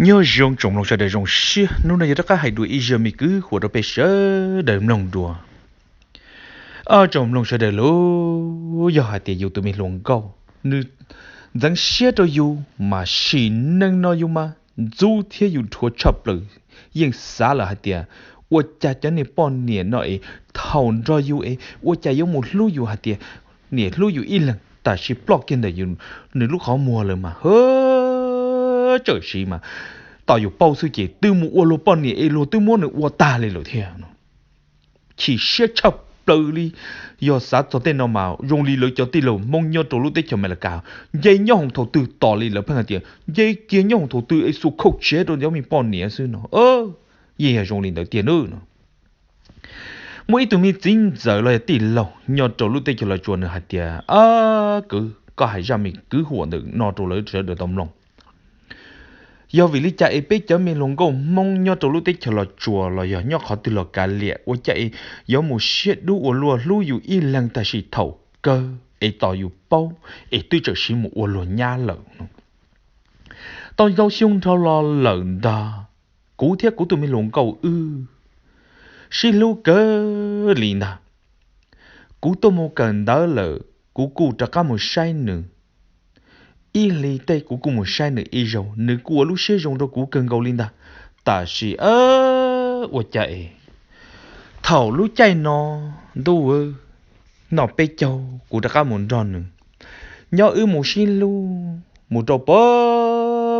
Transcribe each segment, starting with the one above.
Nyob zoo tsoom mloog sawv daws zoo siab, hnub no yog rov qab hais dua ib zaj me kwv huam rau peb sawv daws mloog dua. Ob tsoom mloog sawv daws lauj, yog hais tias yus tus me hluas nkauj nws ntxeev siab rau yus mas sim neej no yus mas ntxub thiab yus dhuav tshaj plaws. Yeej xav lawm hais tias ua cas cov niag poj niam no es thaum nrog yus es ua cas yuav mus hlub yus hais tias niam hlub yus ib leeg, tab sis ploj kiag ntawm yus nws lub qhov muag lawm mas hwv tsawm siv mas tos yus paub xwb ces twb mus ua luag poj niam es luag twb muab nws ua tag li lawm thiab. Chim siab tshaj plaws li. Yog xav txog tej no mas zoo li lawv cov tij laug Hmoob nyob rau lub teb chaws Amelikas nce nyob hoom thaum twg tos li lawv pheej hais tias nce kiag nyob hoom thaum twg es xuas khauj tshiav rau cov me poj niam xwb no. Yeej yog zoo li ntawd tiag nawb no. Muaj ib tug me txiv ntxawm los yog tij laug nyob rau lub teb chaws Los Tsuas nws hais tias, Ab kwv, koj hais zaj me kwv huam ntawm no rau lawv sawv daws tau mloog. Yog vim li cas es peb cov me hluas nkauj Hmoob nyob rau lub teb chaws Los Tsuas los yog nyob qhov twg los kav liam ua cas es yuav mus siab dub ua luaj hlub yus ib leeg tab sis thaum kawg es tos yus paub es twb txawm siv mus ua luag nyab lawm. Tau ntau xyoo dhau los lawm ntag, kuv thiab kuv tus me hluas nkauj wb sib hlub kawg li ntag. Kuv tuaj mus kawm ntawv lawm kuv kuj rov qab mus saib nws. Ib hlis tej kuv kuj mus saib nws ib zaug, nws kuj ua lub siab zoo rau kuv kawg nkaus li ntag. Tab sis ua cas es thaum lub caij no ntuj noj peb caug kuv rov qab mus nrog nws nyob wb mus sib hlub mus rau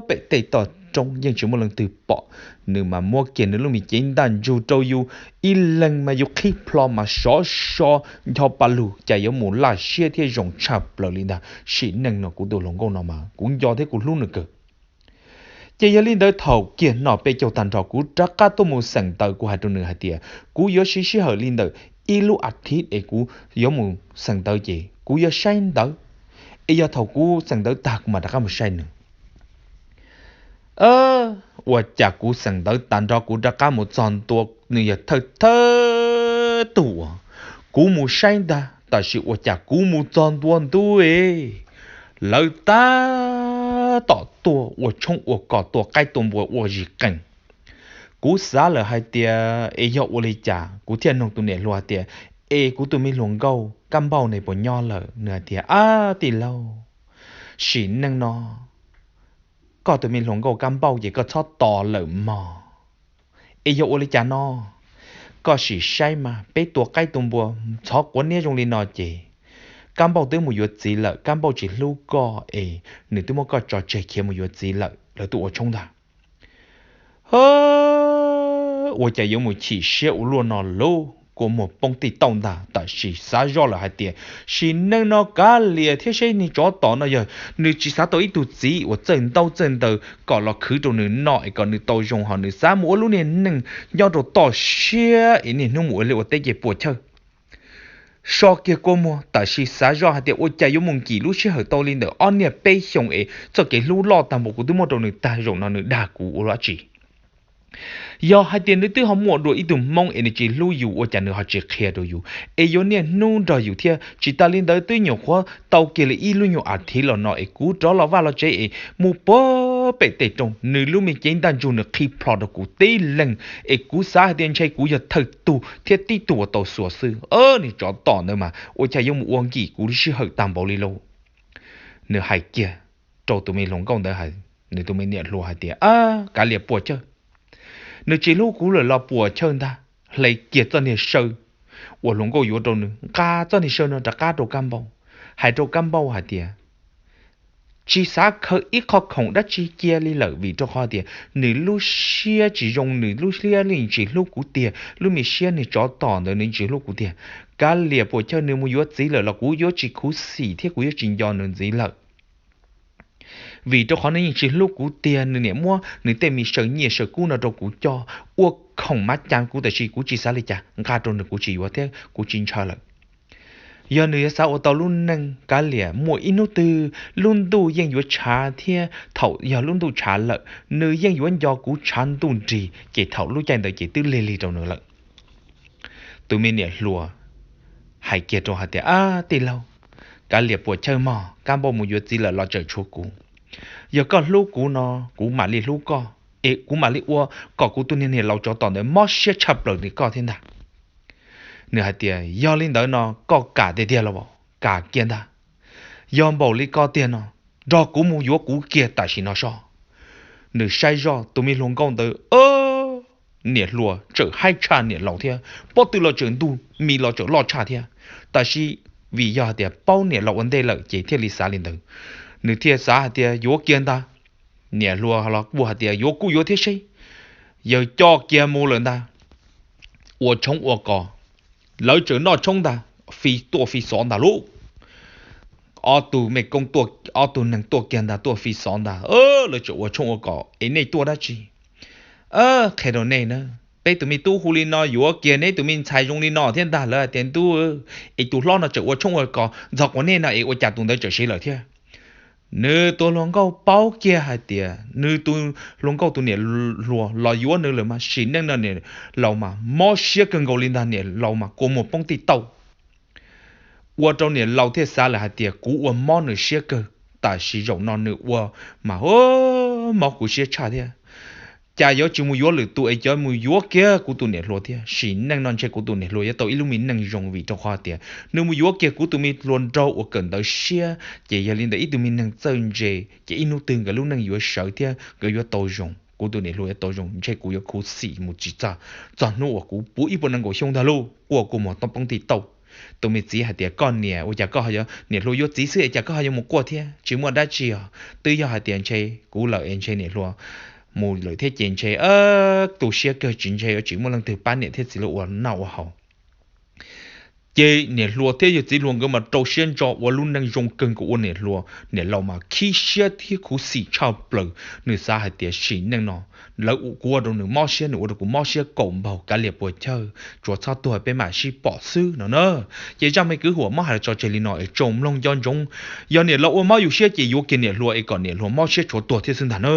pem tej toj roob yeej tsis muaj leej twg pom. Nws mas muab kiag nws lub me cev ntaj ntsug rau yus ib leeg mas yus qhib plho mas sov so ncho pa lug cas yuav mus laj siab thiab zoo tshaj plaws li ntag. Sim neej no kuv tus hluas nkauj no mas kuv nco thiab kuv hlub nws kawg. Ces yog li ntawd thaum kiag noj peb caug tag nrho kuv rov qab tuaj mus xeem ntawv, kuv hais rau nws hais tias kuv yuav siv sij hawm li ntawm ib lub as thiv es kuv yuav mus xeem ntawv ces kuv yuav saib ntawv, es yog thaum kuv xeem ntawv tag kuv mam rov qab mus saib nws. Ua cas kuv xeem ntawv tag nrho kuv rov qab mus txog ntua, nws yog thawj thawj tug uas kuv mus saib ntag, tab sis ua cas kuv mus txog ntua ntuj es lawv tab tom tuaj ua tshoob ua kos tua qaib tua npua ua zis qees. Kuv xav lawm hais tias es yog ua li cas, kuv thiaj nug tus niam hluas hais tias, Es kuv tus me hluas nkauj Kab Npauj ne puas nyob lawm? Nws hais tias, Ab tij laug, sim neej no koj tus me hluas nkauj Kab Npauj ces koj txhob tos lawm mog. Es yog ua li cas no? Koj sim saib mas peb tua qaib tua npua ntxhov quav niab zoo li no ces Kab Npauj twb mus yuav txiv lawm, Kab Npauj tsis hlub koj es nws twb muab koj tso tseg khiav mus yuav txiv lawm, lawv twb ua tshoob ntag. Ua cas yuav mus chim siab ua luaj no lauj, kua muag poob tij tauj ntag. Tab sis xav zoj lawm hais tias sim neej no kav liam thiab seb niag tsov tom no yog nws tsis xav tau ib tug txiv uas txawj ntaub txawj ntawv kom los khwv rau nws noj es kom nws tau zoo, ho nws xav mus ua lub niag neej nyob rau toj siab es niaj hnub mus ua liaj ua teb ces puas chawj. So kiag kua muag, tab sis xav zoj hais tias ua cas yuav mus nkim lub sij hawm tau li ntawm ob niag peb xyoos es txoj kev hlub loj tag npaum kuv twb muab rau nws tag, zaum no nws dag kuv ua dab tsi? Yog hais tias nws twb ho muaj dua ib tug hmoob es nws tsis hlub yus ua cas nws ho tsis qhia rau yus es yuav niaj hnub nrog yus thiab? Tsis tas li ntawd twb nyuam qhuav tau kiag li ib lub nyuag as thiv los no es kuv rov los vaj los tsev es mus pem tej roob, nws lub me cev ntaj ntsug nws qhib plho rau kuv tib leeg, es kuv xav hais tias ntshe kuv yog thawj tug thiab tib tug uas tau xuas xwb. Niag tsov tom ntawd mas ua cas yuav mus ua nkim kuv lub sij hawm tag npaum li lauj? Nws hais kiag rau tus me hluas nkauj ntawd, nws tus me niam hluas hais tias, Ab, kav liam puas chawj. Nws tsis hlub kuv lawm los puas chawj ntag. Hle kiag txoj niag saw uas hluas nkauj yuav rau nws, nqa txoj niag saw no rov qab rau Kab Npauj, hais rau Kab Npauj hais tias tsis xav khaws ib qho khoom dab tsi cia li lawm, vim rau qhov tias nws lub siab tsis zoo, nws lub siab yeej tsis hlub kuv tiag. Lub me siab niag tsov tom ntawd nws yeej tsis hlub kuv tiag. Kav liam puas chawj, nws mus yuav txiv lawm los kuv yuav tsis khuv xim thiab kuv yuav tsis nco nws ntxiv lawm. Vim rau qhov nws yeej tsis hlub kuv tiag, nws niam muab nws tej me saw nyiaj saw kub no rau kuv coj ua khoom mav cas kuv, tab sis kuv tsis xav li cas, nqa rau nws kuv tsis yuav thiab kuv tsis ntshaw lawm. Yog nws yuav xav ua tau lub neej, kav liam muaj ib hnub twg lub ntuj yeej yuav tshav thiab thaum yog lub ntuj tshav lawm nws yeej yuav nco kuv tshav ntuj nrig, ces thaum lub caij ntawd ces twb lig lig rau nws lawm. Tus me niam hluas hais kiag rau hais tias, Ab tij laug, kav liam puas chawj mog, Kab Npauj mus yuav txiv lawm los tseem tshuav kuv. Yog koj hlub kuv no kuv mam li hlub koj, es kuv mam li ua kom kuv tus niag niam laus tsov tom ntawd mob siab tshaj plaws li koj thiab ntag. Nws hais tias, Yog li ntawd no koj kam tiag tiag los? Kam kiag ntag. Yog npaum li koj tiag no, nrog kuv mus yuav kuv kiag tam sim no soj. Nws saib zoj tus me hluas nkauj ntawd, niam hluas tseem haib tshaj niam laus thiab, pob tw los tseem ntug, mis los tseem loj tshaj thiab. Tab sis vim yog hais tias paub niam laus ua ntej lawm ces thiaj li xav li ntawd. Nws thiaj xav hais tias yuav kiag ntag. Niam hluas los kuj hais tias yuav kuj yuav thiab seb. Yawg coj kiag mus lawm ntag. Ua tshoob ua kos, lawv tseem noj tshoob ntag, fi tuaj fi xov ntag lauj. Ob tug me koob, ob tug neeg tuaj kiag ntag, tuaj fi xov ntag. Lawv tseem ua tshoob ua kos, Es nej tuaj dab tsi? Qhia rau nej na, peb tus me tub hu li no yuav kiag neb tus me ntxhais zoo li no thiab ntag. Lawv hais tias, Ntuj, es tus hlob no tseem ua tshoob ua kos ntxog quas nej no es ua cas tus ntawd tseem siv lawm thiab? Nws tus hluas nkauj paub kiag hais tias nws tus hluas nkauj tus niam hluas los yuav nws lawm mas sim neej no niam laus mas mob siab kawg nkaus li ntag, niam laus mas kua muag poob tij tauj. Ua rau niam laus thiaj xav lawm hais tias kuv ua mob nws siab kawg, tam sim zaum no nws ua mas mob kuv siab tshaj thiab. Cas yuav tsis mus yuav lwm tus es cov mus yuav kiag kuv tus niam hluas thiab. Sim neej no ntshe kuv tus niam hluas yuav tau ib lub me neej zoo vim rau qhov hais tias nws mus yuav kiag kuv tus me hluas nraug uas kawm ntawv siab, ces yog li ntawd ib tug me neeg txawj ntse, ces ib hnub twg nkawd lub neej yuav sawv thiab nkawd yuav tau zoo. Kuv tus niam hluas yuav tau zoo, ntshe kuv yuav khuv xim mus tsis txog, txog hnub uas kuv puv ib puas nees nkaum xyoo ntag lauj, quaj kua muag toob poob tij tauj. Tus me txiv hais tias, Koj niam, ua cas koj ho yuav, niam hluas yuav txiv xwb es cas koj ho yuav mus quaj thiab? Tsis muaj dab tsi os, twb yog hais tias ntshe kuv lawm es ntshe niam hluas mus lawm thiab ces ntshe tu siab kawg, tsis ntshe yuav tsis muaj leej twg pab niam thiab txiv lawv ua noj ua haus. Ces niam hluas thiab yawg txiv hluas nkawd mas rau siab ntso ua lub neej zoo kawg nkaus ua niam hluas. Niam laus mas khib siab thiab khuv xim tshaj plaws, nws xav hais tias sim neej no lawv ua, kuv ua rau nws mob siab, nws ua rau kuv mob siab kaum npaug, kav liam puas chawj, tsuas txhob tuag peb mam sib pom xwb no na. Ces zaj me kwv huam muab hais tso tseg li no es tsoom mloog nco ntsoov, yog niam laus ua mob yus siab ces yuav kiag niam hluas es kom niam hluas mob siab tshuav tuag thiab xwb ntag na.